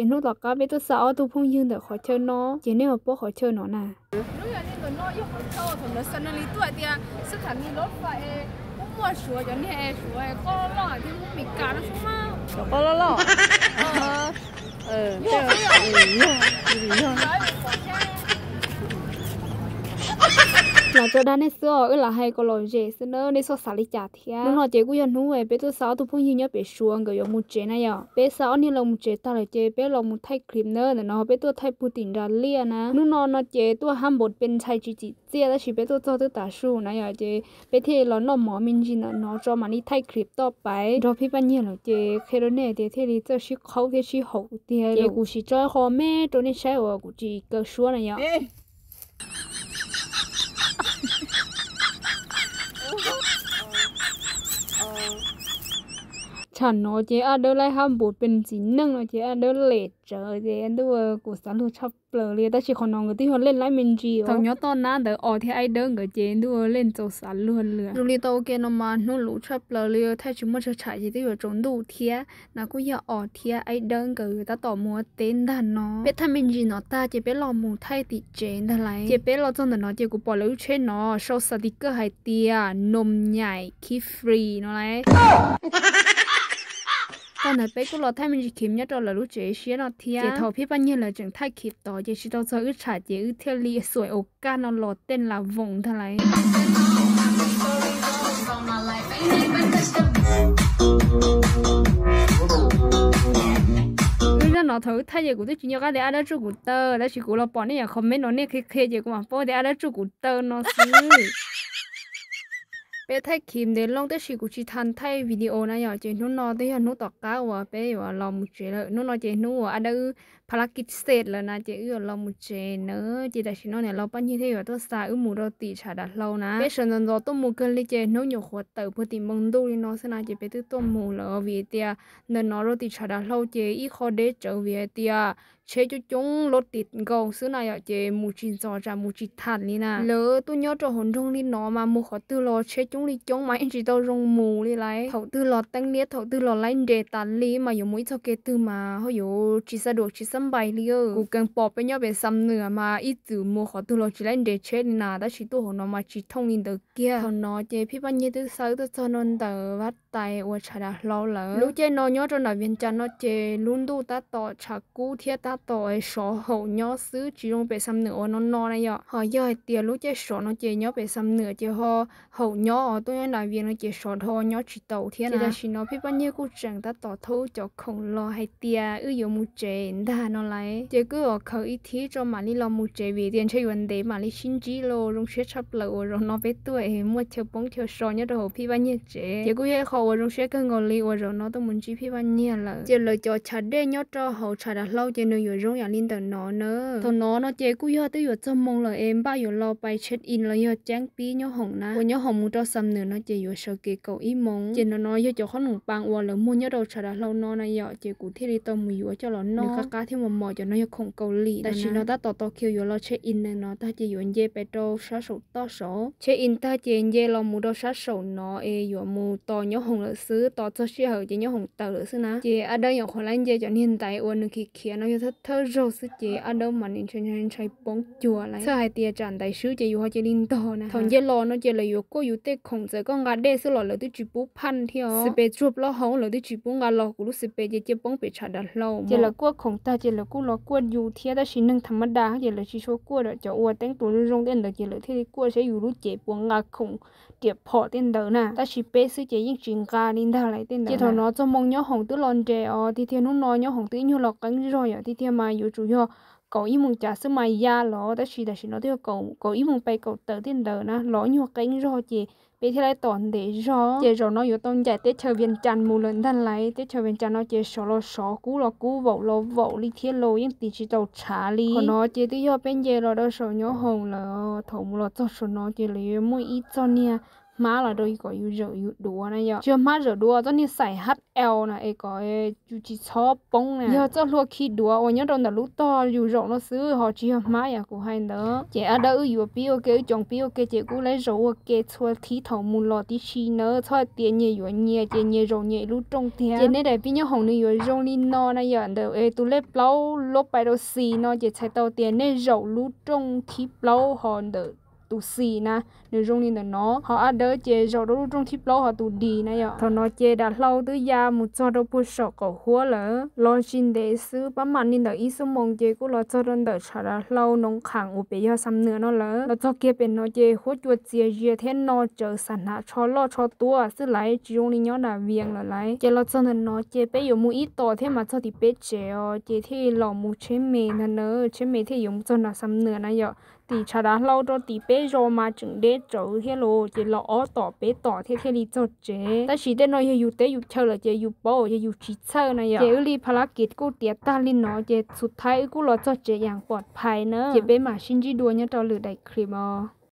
Ces hnub tom qab peb tuaj xa ob tug phooj ywg ntawm qhov chaw no, ces nej ho paub qhov chaw no na. Qoj loj loj. Los tso dag nej xwb os, wb lam hais kom lom zem xwb na, nej txhob xav li cas thiab. Hnub no ces kuj yog hnub peb tuaj xa ob tug phooj ywg nyob pem Suav nkawd yuav mus tsev na yom. Peb xa ob niag los mus tsev tag lawm ces peb los mus thaij clip na, ntawm no peb tuaj thaij puag tim nram liaj na. Hnub no no ces tuaj hab npaum pes ntxhais tsis txim txiaj tab sis peb tuaj txog twb tav su na yom, ces peb thiaj los noj mov me ntsis ntawm no tso mam li thaij clip toj pais nrog Phib Paj Nyiag lawm ces qhia rau nej tias thiaj li txawj sib qhaub thiab sib haum tiag. Ces kuv sim tso qhov me rau nej saib uas kuv tsis kaw suab na yom. Tsham no ces Ab Dawb laib hab npaum pes txiv neej no ces Ab Dawb lem tsawv ces ntuj kuv xav luag tshaj plaws li, tab sis qhov no nkawd twb yog leej laib me ntsis. Thaum nyob toj nab ntawd Os thiab Ab Dawb nkawd ces ntuj leej txaus xav luag li. Zoo li tau ua ke no mas hnub luv tshaj plaws li, thaij tsis muaj tsawg tsham ces twb yuav tsaus ntuj thiab. No kuj yog Os thiab Ab Dawb nkawd yuav tab tom mus ua teb ntag no. Peb thaij me ntsis no tag ces peb los mus thaij tim tsev ntag lauj. Ces peb los txog ntawm no ces kuv pom lawv lub tsheb no sau xas ti kawj hais tias nom nyaim khib free no lauj. Tag ntawd peb kuj los thaij me ntsis khiv nyob rau lawv lub tsev siab no thiab. Ces thaum Phib Paj Nyiag lawv tseem thaij khiv tod ces tsis tau txog wb tsham ces wb thiaj li xuaim ua kaj no los tej las voos ntag lauj. Wb zaj no thaum wb thaij ces kuv twb tsis nco qab tias Ab Dawb tsuj kuv taw, tab sis kuv los pom nej yam comment no nej qhia qhia ces kuv mam paub tias Ab Dawb tsuj kuv taw no xwb. Peb thaij khiv ntev loo tab sis kuv tsis tau thaij video na yom, ces hnub no twb yog hnub tom qab uas peb yuav los mus tsev lawm. Hnub no ces hnub uas Ab Dawb pha lab kij xej lawm na ces wb yuav los mus tsev na. Ces tam sim no niam laus Paj Nyiag thiaj yuav tuaj xa wb mus rau tim tshav dav hlau na. Peb sawv ntxov ntxov tuaj mus kawg li ces hnub nyuam qhuav tawm puag tim npoo ntuj li no xwb na ces peb twb tuaj mus lawm vim tias ntawm no rau tim tshav dav hlau ces ib qho deb tsawv vim hais tias tsheb coob coob loj tim nkaus xwb na yom, ces mus tsis ntxov tsam mus tsis tham li na. Lawv tuaj nyob rau hauv nroog li no mas mus qhov twg los tsheb coob li coob mas yeej tsis tau zoo mus li lauj. Thaum twg los teeb liab, thaum twg los laib nres tas li mas yuav mus ib txoj kev twg mas ho yuav tsis xab duam tsis xab npais li. Kuv keev pom peb nyob pem Xam Nwm mas ib txwm mus qhov twg los tsis laib nres tsheb li na, tab sis tuaj hauv no mas tsis thooj li ntawd kiag. Thaum no ces Phib Paj Nyiag twb xa wb tuaj txog no ntawm vaj tais uas tshav dav hlau lawm. Lub caij no nyob rau nram Vias Cas no ces lub ntuj tab tom tshav kub thiab tab tom sov haum nyob xwb, tsis zoo pem Xam Nwm uas no no na yom. Ho yog hais tias lub caij sov no ces nyob pem Xam Nwm ces ho haum nyob os, tuaj nyob nram Vias no ces sov dhau nyob tsis tau thiab na. Tam sim no Phib Paj Nyiag kuj tseem tab tom thauj cov khoom los hais tias wb yuav mus tsev ntag no lauj. Ces kuj yuav khaws ib thib tso mam li los mus tsev vim tias ntshe yuav ntev mam li sib ntsib los. Zoo siab tshaj plaws uas zaum no peb tuaj es muaj chaw poob chaw so nyob rau hauv Phib Paj Nyiag tsev. Ces kuj yog ib qho uas zoo siab kawg nkaus li uas zaum no tuaj mus ntsib Phib Paj Nyiag lawm. Ces lawv cov chav dej nyob rau hauv tshav dav hlau ces nws yuav zoo yam li ntawm no na. Thaum no no ces kuj yog twb yuav txog moos lawm es npaj yuav los pais check in los yog ceeb pib nyob hoom na. Uas nyob hoom mus rau Xam Nwm no ces yuav sawv kev kaum ib moos. Ces no no yog cov qhob noom paa uas lawv muag nyob rau tshav dav hlau no na yom, ces kuv thiaj li tau mus yuav coj los noj. Nws qab qab thiab mos mos, cov no yog khoom Kaus Lim. Tam sim no tab tom tos khiav yuav los check in no tag ces yuav nce pais rau sab saum toj saud. Check in tag ces nce los mus rau sab saum no es yuav mus tos nyob hoom lawm xwb, tos txog sij hawm ces nyob hoom tawm lawm xwb na. Ces Ab Dawb nyuam qhuav laib nce cov niag ntaiv uas nws khiav khiav no yog thawj thawj zaug xwb ces Ab Dawb mas nws ntshai ntshai poob cuag lauj. Txhawj hais tias tsam ntaiv swb ces yus ho cia li ntog na. Thaum nce los no ces lawv yuav kuaj yus tej khoom, txawm koj nqa dej xwb los lawv twb tsis pub phaj thiab os. Xis pes tsuag plaub hau lawv twb tsis pub nqa los, kuv lub xis pes ces cia poob pem tshav dav hlau. Ces lawv kuaj khoom tag ces lawv kuj los kuaj yus thiab, tab sis neeg tham ma da ces lawv tsis tshua kuaj, cov uas teeb tus zoo zoo tej ntawd ces lawv thiaj li kuaj saib yus lub cev puas nqa khoom riam phom tej ntawd na. Tab sis peb xwb ces yeej tsis nqa li ntag lauj tej ntawd. Ces thaum no txog moos nyob hoom twb los nres os, tiag tiag hnub no nyob hoom twb ib nyuag los qeeb zog yom, tiag tiag mas yuav tsum yog kaum ib moos cas xwb mas ya los, tab sis tam sim no twb yog kaum ib moos pais kaum tawm tej ntawd na, los ib nyuag qeeb zog ces peb thiaj li tos ntev zog. Ces zaum no yuav tau ncaim teb chaws Vias Cas mus lawm ntag lauj. Teb chaws Vias Cas no ces sov los sov, kub los kub, vaum los vaum li thiab los yeej tiv tsis tau tshav li. Qhov no ces twb yog peb nce los rau saum nyob hoom lawm. Thaum mus los txog saum no ces lawv yuav muaj ib txoj niag hmab los rau kom yus zaum yus duav na yom. Tsis yog hmab zaum duav, txoj niag xaim H L na es kom yus tsis txhob poob na. Yog txoj hlua khi duav uas nyob rau ntawm lub tog yus zaum no xwb ho tsis yog hmab yam kuv hais ntawd. Ces ab dawb wb yuav pib ua ke, wb coom pib ua ke ces kuj lawv zaum ua ke txhua thib thaum mus los tib si nawb. Txhob hais tias nyias yuav nyias ces nyias zaum nyias ib lub rooj tiag. Ces nej daim pib nyob hoom nws yuav zoo li no na yom. Ntawm tus lej plaub luab pais rau xis no ces txhais tau tias nej zaum lub rooj thib plaub ho ntawm tus xis na, nws zoo li ntawm no. Ho ab dawb ces zaum rau lub rooj thib plaub ho tus dis na yom. Thaum no ces dav hlau twb ya mus txog rau puag saum qaum huab lawm. Los tsis ntev xwb, pab mam li ntawm ib xuab moos ces kuj los txog rau ntawm tshav dav hlau Noov Qhaam uas pem yog Xam Nuam no lawm. Los txog kiag pem no ces huab cua txias zias thiab no tsawv xav hnav tsho loj tsho tuab xwb laiv, tsis zoo li nyob nram Vias lawm laiv. Ces los txog ntawm no ces peb yuav mus ib tom thiab mas txog tim peb tsev os, ces thiaj los mus tsheb me ntag na, tsheb me thiaj yuav mus txog nram Xam Nuam na yom. Tim tshav dav hlau rau tim peb zos mas tseem deb tsawv thiab los, ces los ob tom peb tom thiab thiaj li txog tsev. Tab sis tej no yog yus teb yus chaw lawm ces yus paub ces yus tsis txhawj na yom. Ces wb li pha lab kiv kuj tiav tag li no ces xus thaib wb kuj los txog tsev yam pom phais na. Ces peb mam sib ntsib dua nyob rau lwm daim clip os.